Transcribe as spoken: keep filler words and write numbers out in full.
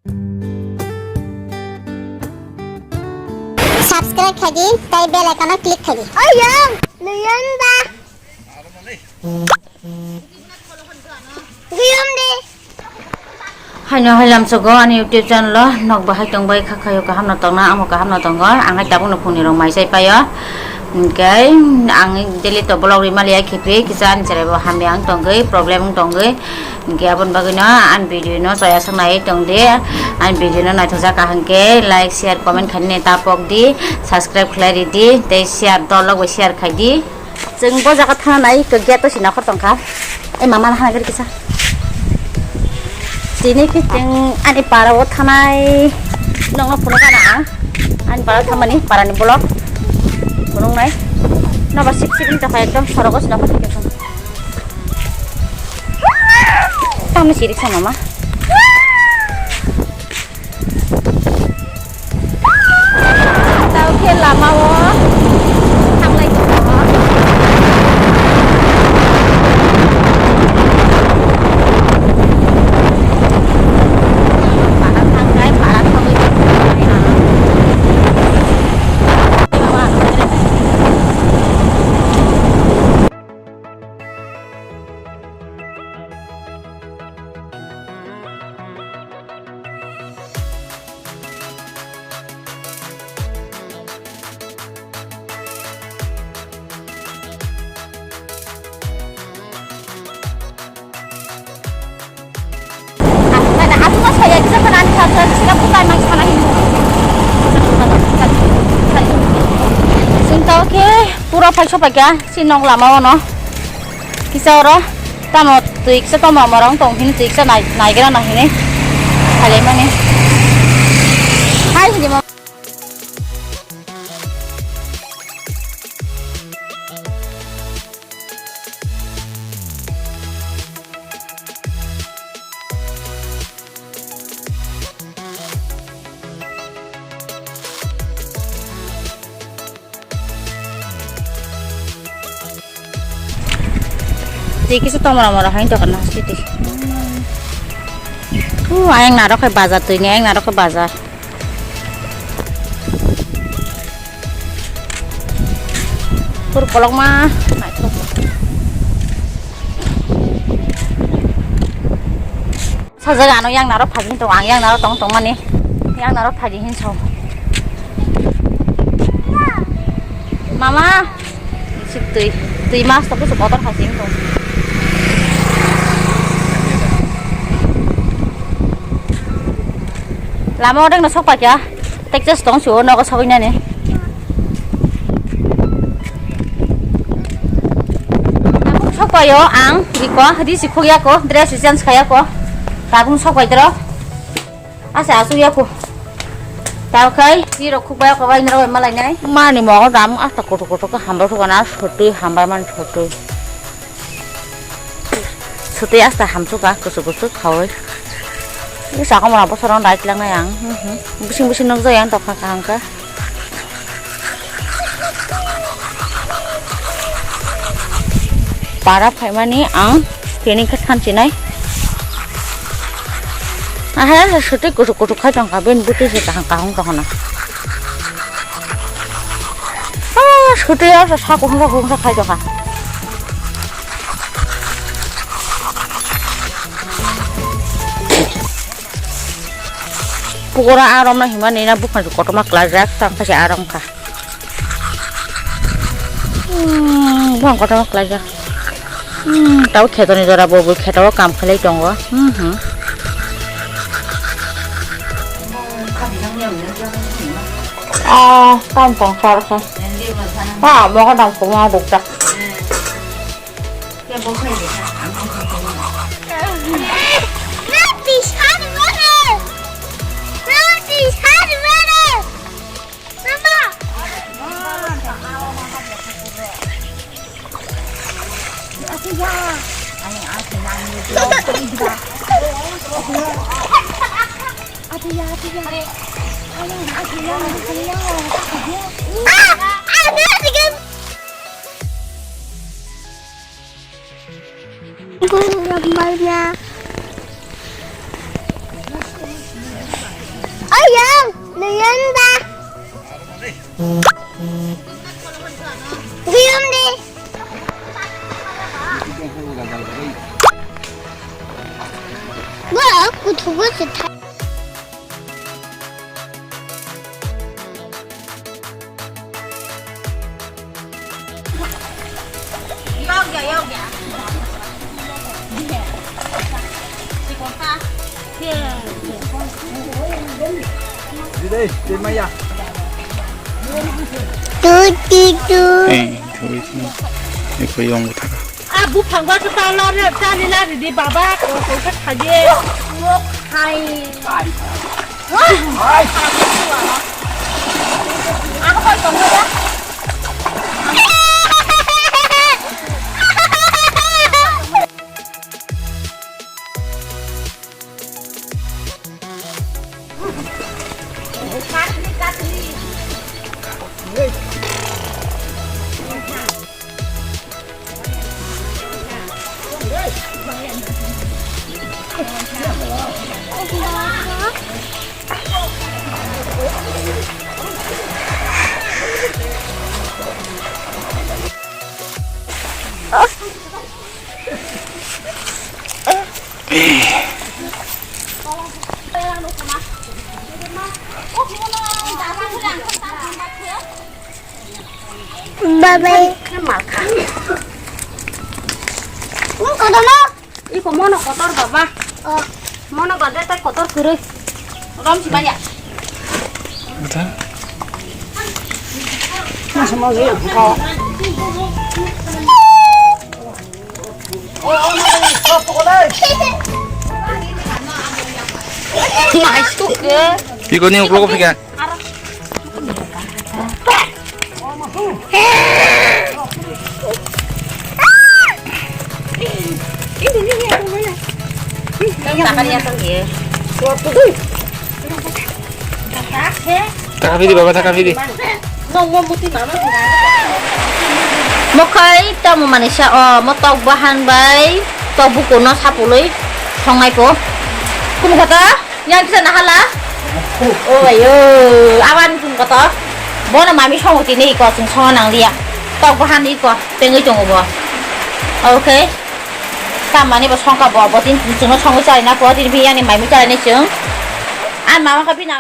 Subscribe khai di, tei bell icon-o click khai di. Oyang, Luyanda. Guyam de. Haino hai lamsogo ani YouTube channel-o nok bahai tongbai kha khayo kaham no tongna, amo kaham no tongo. Ang hai tabuk no phungni rok mai chai paio. Hingke ang daily to vlog ri maliya khipi kisa ani cherai bo hamya wng tongwi, problem wng tongwi. Hingke aboni bagwino ani video no chaya sak nai tong di. Ani video no naithok jak kaham khe like, share, comment khainani ta pok di, subscribe khlai ridi, tei share dol rok bai share khai di. Chwng bo jaga thana nai, gate o si nokhor tongkha. Ei mama na hana gari kisa. Tini ki chwng ani para o thanai nongno phunukha na ang. Ani para o thamani, para ni vlog phunuknai. Nobar sip sip wng tongkha, ekdom sorogo si nokhor tongkha. Tamo sirik sa mama. Tao khe lama o thanglai tongo. Para thangkhai, para thangwi tongkha. Asukmani asukma soya kisa khana ani kha kha sina bukai mai sana hin. Sing tao khe pura phai sopai kha si nok lama o no. Kisa oro tamo twi kisa tamo morong tong hini twi kisa nai naigra na hini. Khalai mani. Hai hini mo. Twi kisa tomora mora hai dokan na siti. U ayang narok hai bazar twi ni ayang narok hai bazar. Pur kolokma naithok. Sajak ano yang naro phajin tong, ang yang naro tong tong mani, yang naro phaji hin so. Mama, sik twi, twi mas to kusu kotor phajin tong. Lama odeng no sok pakya. Texas tong suo nogo sogwi nani. Tabuk sokpaio ang riko, risi khukya ko, dress change khaya ko. Tabuk sokpai dro. Asa asuk ya ko. Tao khai, riro khukbai ko bai nro malai nai. Mani mogo dam asta kutuk kutuk hambai thukana sotwi hambai man sotwi. Sotwi asta hamsuka kuchuk kuchuk khaui. Sakao mora bosoro dai tlangnai ang. Bising bising nukjai ang tokha kaham khe. Para phaimani ang training khe thansinai. Aha sotwi kuchuk kuchuk khai tongkha bini bwtwi se kaham kaham tongkhana. Ah, sotwi asa sa kuthung sa kuthung sa khai tongkha. Pukora arom na hima nina bukhang kotorma klaijak tang kha se arom kha. Hmm, bukhang kotorma klaijak. Hmm, tau khetoni jora bo bo kheto kam khlai tongo. Hmm, hmm. Ah, kam tong sar kha. Ah, mo ka dam ko ma dok tak. Ayang, luyan ba? Guyam de. Ba, aku thugo se tha. Tuti tu. Eh, tuti. Iko yong thaka. A buphang ba khe ta lari, ta ni lari di baba, ko ko khe kha di. Hai. Hai. Ano koi tong ba? Bye bye. Malkha. Nung kotor no? Iko mono kotor baba. Oh. Mono bade tai kotor kwrwi. Rom si manya. Masa mau ya? Oh. Iko ni uklok pika. Taka pidi baba, taka pidi. Mokhai tamo manisa o mo tok bahan bai tok bukuno sapului thongnai po. Kum kata yang kisa nahala. O ayo, aban kum kata. Bono mami songo tini iko sing songo nang liya. Tok bahan iko tengwi tongo bo. Okay. Tamani bo songka bo, bo tin chwngno songo chari na po, tin biyani maimu chari ni chwng. An mama ka bina.